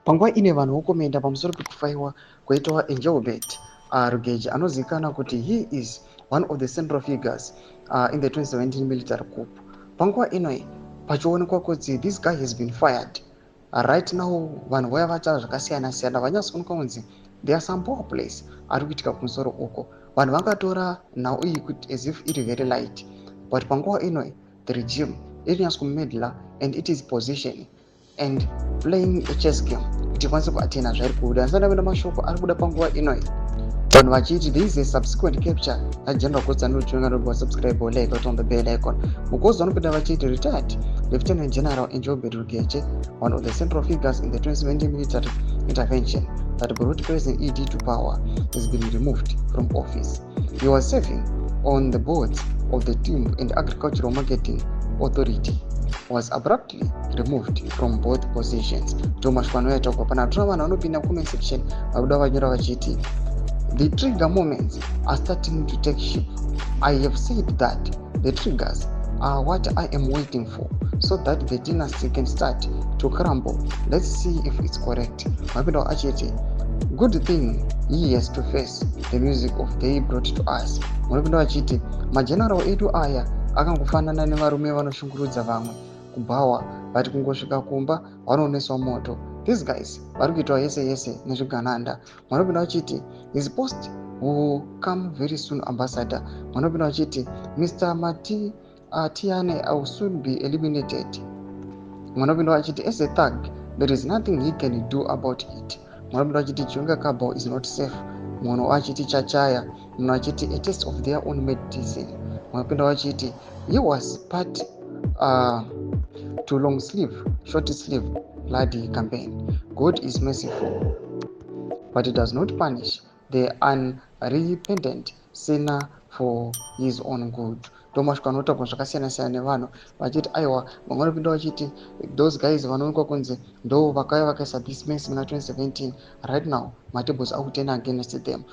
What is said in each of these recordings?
Panguva ine vanhu vokomenda pamusoro pekufaiwa kwaitwa Engelbert Rugeje, anozivikanwa kuti he is one of the central figures in the 2017 military coup. Panguva inoi pachionekwa kuti this guy has been fired. Right now vanhu vaya vataura zvakasiyana siyana, vanyatsoonekwa kunzi there are some power plays ari kuitika kumusoro uko. Vanhu vangatora nhau iyi kuti as if iri very light, but panguva inoi the regime iri nyatso kumeddle and it is positioning and playing a chess game kuti ikwanise kuatena zvairi kuda. Ndisati ndapinda mashoko ari kuda panguva inoi, vanhu vachiti there is a subsequent capture yaGeneral Constantino Chiwenga. Ndokuva subscribe or like on the bell icon. Mukozi vanopinda vachiti retired Lieutenant General Engelbert Rugeje, one of the central figures in the 2017 military intervention that brought President ED to power, has been removed from office. He was serving on the boards of the Timber and Agricultural Marketing Authority, was abruptly removed from both positions. Ndo mashoko anoyataurwa pana. Tona vanhu vanopinda comment section vabuda vanyora vachiti the trigger moments are starting to take shape. I have said that the triggers are what I am waiting for so that the dynasty can start to crumble. Let's see if it's correct. Mapinda achiti good thing he has to face the music of they brought to us. Munopinda vachiti mageneral edu aya akangofanana nevarume vanoshungurudza vamwe kubhawa, but kungosvika kumba vanooneswa moto. These guys vari kuitwa yese yese nezvigananda. Vanopinda vachiti his post will come very soon, ambassador. Vanopinda vachiti Mr Mati Tiane will soon be eliminated. Vanopinda vachiti as a thug there is nothing he can do about it. Vanopinda vachiti Chiwenga cabal is not safe. Munhu achiti chachaya, munhu achiti a taste of their own medicine. Vanopinda vachiti he was part to long sleeve short sleeve bloody campaign. God is merciful, but he does not punish the unrepentant sinner for his own good. Ndomasvika anotaurwa zvakasiyana siyana nevanhu vachiti aiwa, vamwe vanopinda vachiti those guys vanoonekwa kunzi ndo vakauya vakaisa this mess muna 2017. Right now matables akuturn against them.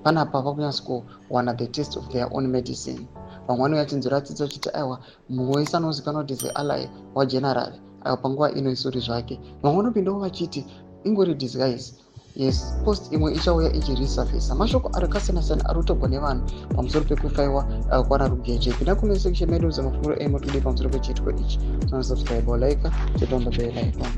Panapa vakunyatso kuwana the taste of their own medicine. Vamwe vanouya achinzwira tsitsi vachiti aiwa, mumwe wese anozikanwa kuti the ally wageneral, aiwa, panguva ino isori zvake. Vamwe vanopindawo vachiti ingori disguise. Yes, post imwe ichauya ichiresurface. Mashoko ari akasiyana-siyana ari kutaurwa nevanhu pamusoro pekufaiwa kwana Rugeje. Pinda comment section medu, mafungiro enyu, todii pamusoro pechiitiko ichi? Subscribe, like, turn on the bell icon.